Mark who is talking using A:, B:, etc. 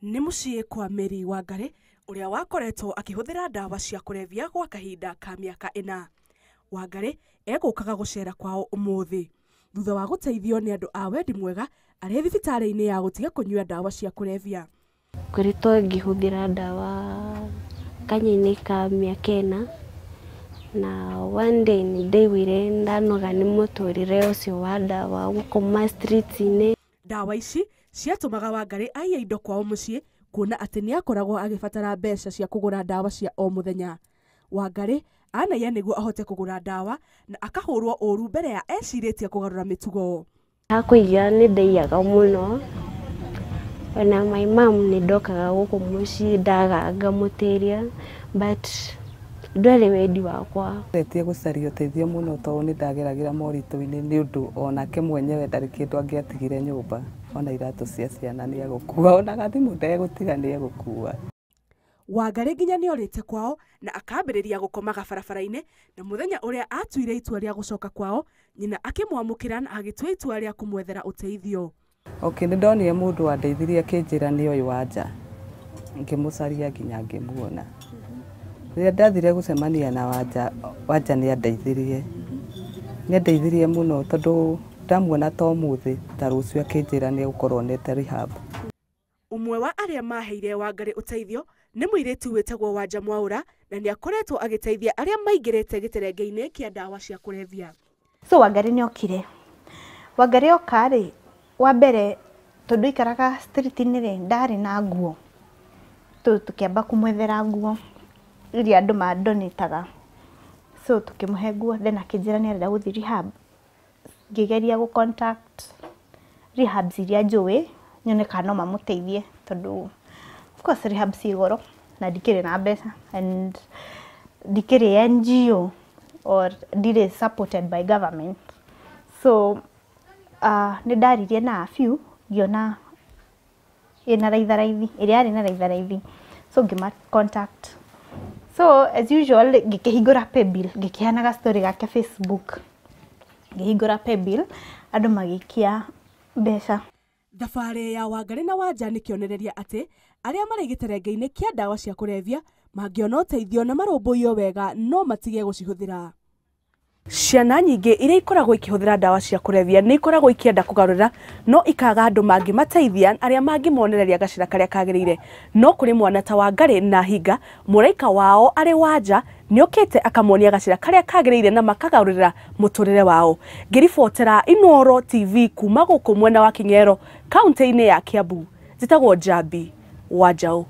A: Nĩ mũciĩ kwa Mary Wangari ũrĩa wakoretwo akĩhũthĩra ndawa cia kũrebia gwa kahinda ka mĩaka 4. Wangari egũkaga gũcera kwao ũmũthĩ thutha wa gũteithio nĩ andũ a wendi mwega arĩ thibitarĩ-inĩ ya gũtiga kũnyua ndawa cia kũrebia.
B: Ngoretwo ngĩhũthĩra ndawa kanya-inĩ ka mĩaka 4 na one day nĩ ndaiguire ndanoga nĩ mũtũrĩre ũcio wa ndawa gũkoma street-inĩ.
A: Ndawa ici ciatũmaga Wangari aiye indo kwao mũciĩ kuona atĩ nĩ akoragwo agĩbatara mbeca cia kũgũra ndawa cia o mũthenya. Wangari anaiya nĩguo ahote kũgũra ndawa na akahũrwo ũru mbere ya ecirĩtie kũgarũra mĩtugo.
B: Ha kũiya nĩ ndaiyaga mũno, ona my mom nĩ ndokaga gũkũ mũciĩ ndaga ngamũtĩria, but ndwarĩ wendi wakwa.
C: Ndetie gũcaria ũteithio mũno tondũ nĩ ndageragĩra moritũ-inĩ nĩ ũndũ onake mwenyewe ndarĩ kĩndũ angĩatigire nyũmba, ona iratũ cia ciana nĩ egũkua, ona gathimũ ndegũtiga nĩ egũkua.
A: Wangari nginya nĩorĩte kwao na akambĩrĩria gũkomaga barabara-inĩ, na mũthenya ũrĩa atuire itua rĩa gũcoka kwao, nyina akĩmwamũkĩra na agĩtua itua rĩa kũmwethera ũteithio.
C: Okay, nĩ ndonire mũndũ wandeithirie akĩnjĩra nĩ oĩ Wanja, ngĩmũcaria nginya ngĩmuona. Rĩrĩa ndathire gũcemania na Wanja, Wanja nĩ andeithirie. Nĩ andeithirie mũno tondũ ndamuona ta ũmũthĩ ta rũciũ akĩnjĩra nĩ egũkorwo onete rehab.
A: Ũmwe wa arĩa maheire Wangari ũteithio nĩ mũirĩtu wĩtagwo Wanja Mwaũra na nĩ akoretwo agĩteithia arĩa maingĩrĩte gĩterenge-inĩ kĩa ndawa cia kũrebia.
D: So Wangari nĩ okire. Wangari oka rĩ, wa mbere tondũ aikaraga street-inĩ rĩ, ndarĩ na nguo. Tũkĩamba kũmwethera nguo iria andũ mandonĩtaga. So tũkĩmũhe nguo, then akĩnjĩra nĩ arenda gũthiĩ rehab. Ngĩgeria gũ contact rehabs iria njũĩ nyone kana no mamũteithie tondũ of course rehab ci goro na ndikĩrĩ na mbeca and ndikĩrĩ NGO or ndirĩ supported by government. So nĩ ndaririe na a few ngĩona ĩna raitharaithi, ĩrĩa yarĩ na raitharaithi, so ngĩma contact. So as usual ngĩkĩhingũra paybill, ngĩkĩheana story gake Facebook, ngĩhingũra paybill andũ magĩikia mbeca.
A: Thabarĩ ya Wangari na Wanja nĩ kĩonereria atĩ arĩa marĩ gĩterenge-inĩ kĩa ndawa cia kũrebia mangĩona ũteithio na marũmbũiyo wega no matige gũcihũthĩra. Ciana nyingĩ iria ikoragwo ikĩhũthĩra ndawa cia kũrebia nĩ ikoragwo ikĩenda kũgarũrĩra no ikaga andũ mangĩmateithia arĩa mangĩmonereria gacĩra karĩa kagĩrĩire. No kũrĩ mwana ta Wangari na Hinga, mũraika wao arĩ Wanja nĩokĩte akamonia gacĩra karĩa kagĩrĩire na makagarũrĩra mũtũrĩre wao. Ngĩribotera Inooro TV kuma gũkũ mwena wa King'ero, kaunti-inĩ ya Kiambu, njĩtagwo Njambi wa Njaũ.